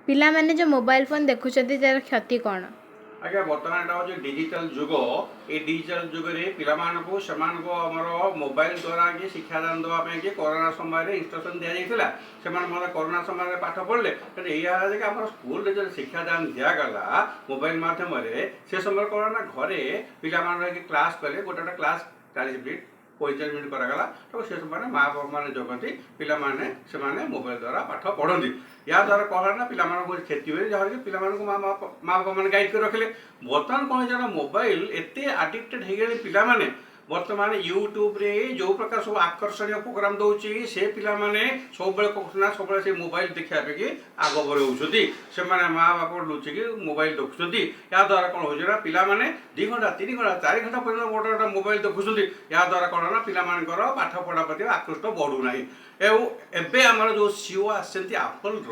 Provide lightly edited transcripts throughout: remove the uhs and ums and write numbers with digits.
ପିଲାମାନେ ଯେଉଁ mobile phone ଦେଖୁଛନ୍ତି, ତା'ର କ୍ଷତି କ'ଣ? ଆଜ୍ଞା, ବର୍ତ୍ତମାନ ଏଇଟା ହେଉଛି ଡିଜିଟାଲ ଯୁଗ। ଏଇ ଡିଜିଟାଲ ଯୁଗରେ ପିଲାମାନଙ୍କୁ, ସେମାନଙ୍କୁ ଆମର ମୋବାଇଲ ଦ୍ୱାରା କି ଶିକ୍ଷାଦାନ ଦେବା ପାଇଁ କି କରୋନା ସମୟରେ ଇନଷ୍ଟ୍ରକ୍ସନ୍ ଦିଆଯାଇଥିଲା। ସେମାନେ ମଧ୍ୟ କରୋନା ସମୟରେ ପାଠ ପଢ଼ିଲେ। କିନ୍ତୁ ଏଇଆ ହେଲା ଯେ କି ଆମର ସ୍କୁଲରେ ଯେଉଁ ଶିକ୍ଷାଦାନ ଦିଆଗଲା ମୋବାଇଲ ମାଧ୍ୟମରେ, ସେ ସମୟରେ କ'ଣ ନା ଘରେ ପିଲାମାନେ ରହିକି କ୍ଲାସ୍ କଲେ। ଗୋଟେ ଗୋଟେ କ୍ଲାସ୍ 40 ମିନିଟ୍, 45 ମିନିଟ୍ କରାଗଲା। ତ ସେ ସମୟରେ ମା ବାପାମାନେ ଜଗନ୍ତି, ପିଲାମାନେ ସେମାନେ ମୋବାଇଲ ଦ୍ୱାରା ପାଠ ପଢ଼ନ୍ତି। ଏହାଦ୍ୱାରା କ'ଣ ହେଲା ନା ପିଲାମାନଙ୍କୁ କ୍ଷତି ହୁଏ, ଯାହାକି ପିଲାମାନଙ୍କୁ ମା ବାପାମାନେ ଗାଇଡ଼ କରି ରଖିଲେ। ବର୍ତ୍ତମାନ କ'ଣ ହେଇଛି ନା ମୋବାଇଲ ଏତେ ଆଡ଼ିକ୍ଟେଡ଼ ହେଇଗଲେଣି ପିଲାମାନେ। ବର୍ତ୍ତମାନ ୟୁଟ୍ୟୁବରେ ଯେଉଁ ପ୍ରକାର ସବୁ ଆକର୍ଷଣୀୟ ପ୍ରୋଗ୍ରାମ ଦେଉଛି, ସେ ପିଲାମାନେ ସବୁବେଳେ କ'ଣ ନା ସବୁବେଳେ ସେ ମୋବାଇଲ ଦେଖିବା ପାଇଁ ଆଗଭର ହେଉଛନ୍ତି। ସେମାନେ ମା ବାପା ଲୁଚିକି ମୋବାଇଲ ଦେଖୁଛନ୍ତି। ଏହାଦ୍ୱାରା କ'ଣ ହେଉଛି ନା ପିଲାମାନେ 2 ଘଣ୍ଟା, 3 ଘଣ୍ଟା, 4 ଘଣ୍ଟା ପର୍ଯ୍ୟନ୍ତ ଗୋଟେ ଗୋଟେ ମୋବାଇଲ ଦେଖୁଛନ୍ତି। ଏହାଦ୍ୱାରା କ'ଣ ନା ପିଲାମାନଙ୍କର ପାଠ ପଢ଼ା ପ୍ରତି ଆକୃଷ୍ଟ ବଢ଼ୁନାହିଁ। ଏବଂ ଏବେ ଆମର ଯେଉଁ ସିଇଓ ଆସିଛନ୍ତି ଆପଲର,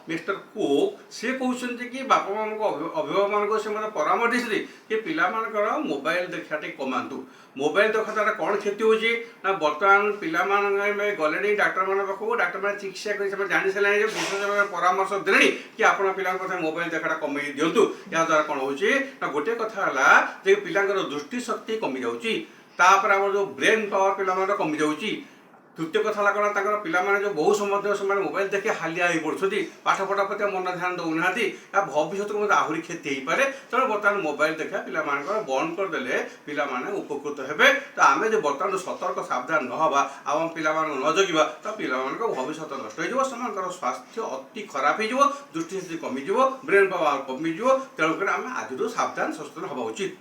ମିଷ୍ଟର କୁକ୍, ସେ କହୁଛନ୍ତି କି ବାପା ମାଆଙ୍କୁ, ଅଭିଭାବକମାନଙ୍କୁ ସେ ମଧ୍ୟ ପରାମର୍ଶ ଦେଇଛନ୍ତି କି ପିଲାମାନଙ୍କର ମୋବାଇଲ ଦେଖିବା ଟିକେ କମାନ୍ତୁ। ମୋବାଇଲ ଦେଖିବା ଦ୍ୱାରା କ'ଣ କ୍ଷତି ହେଉଛି ନା ବର୍ତ୍ତମାନ ପିଲାମାନଙ୍କ ଏବେ ଗଲେଣି ଡାକ୍ତରମାନଙ୍କ ପାଖକୁ, ଡାକ୍ତରମାନେ ଚିକିତ୍ସା କରି ସେମାନେ ଜାଣି ସାରିଲେଣି ଯେ ବିଶେଷ ପରାମର୍ଶ ଦେଲେଣି କି ଆପଣ ପିଲାଙ୍କ ପ୍ରଥମେ ମୋବାଇଲ ଦେଖିବାଟା କମେଇ ଦିଅନ୍ତୁ। ଏହାଦ୍ୱାରା କ'ଣ ହେଉଛି ନା ଗୋଟିଏ କଥା ହେଲା ଯେ ପିଲାଙ୍କର ଦୃଷ୍ଟି ଶକ୍ତି କମିଯାଉଛି। ତାପରେ ଆମର ଯେଉଁ ବ୍ରେନ୍ ପାୱାର ପିଲାମାନଙ୍କର କମିଯାଉଛି। ତୃତୀୟ କଥା ହେଲା କ'ଣ, ତାଙ୍କର ପିଲାମାନେ ଯେଉଁ ବହୁ ସମୟ ମଧ୍ୟ ସେମାନେ ମୋବାଇଲ ଦେଖି ହାଲିଆ ହେଇ ପଡ଼ୁଛନ୍ତି, ପାଠ ପଢ଼ା ପ୍ରତି ମନ ଧ୍ୟାନ ଦେଉନାହାନ୍ତି। ଏହା ଭବିଷ୍ୟତକୁ ମଧ୍ୟ ଆହୁରି କ୍ଷତି ହେଇପାରେ। ତେଣୁ ବର୍ତ୍ତମାନ ମୋବାଇଲ ଦେଖିବା ପିଲାମାନଙ୍କର ବନ୍ଦ କରିଦେଲେ ପିଲାମାନେ ଉପକୃତ ହେବେ। ତ ଆମେ ଯଦି ବର୍ତ୍ତମାନ ସତର୍କ ସାବଧାନ ନ ହେବା ଆଉ ଆମ ପିଲାମାନଙ୍କୁ ନ ଜଗିବା, ତ ପିଲାମାନଙ୍କ ଭବିଷ୍ୟତ ନଷ୍ଟ ହେଇଯିବ। ସେମାନଙ୍କର ସ୍ୱାସ୍ଥ୍ୟ ଅତି ଖରାପ ହେଇଯିବ, ଦୃଷ୍ଟିଶକ୍ତି କମିଯିବ, ବ୍ରେନ୍ ପାୱାର କମିଯିବ। ତେଣୁକରି ଆମେ ଆଜିଠୁ ସାବଧାନ ସଚେତନ ହେବା ଉଚିତ।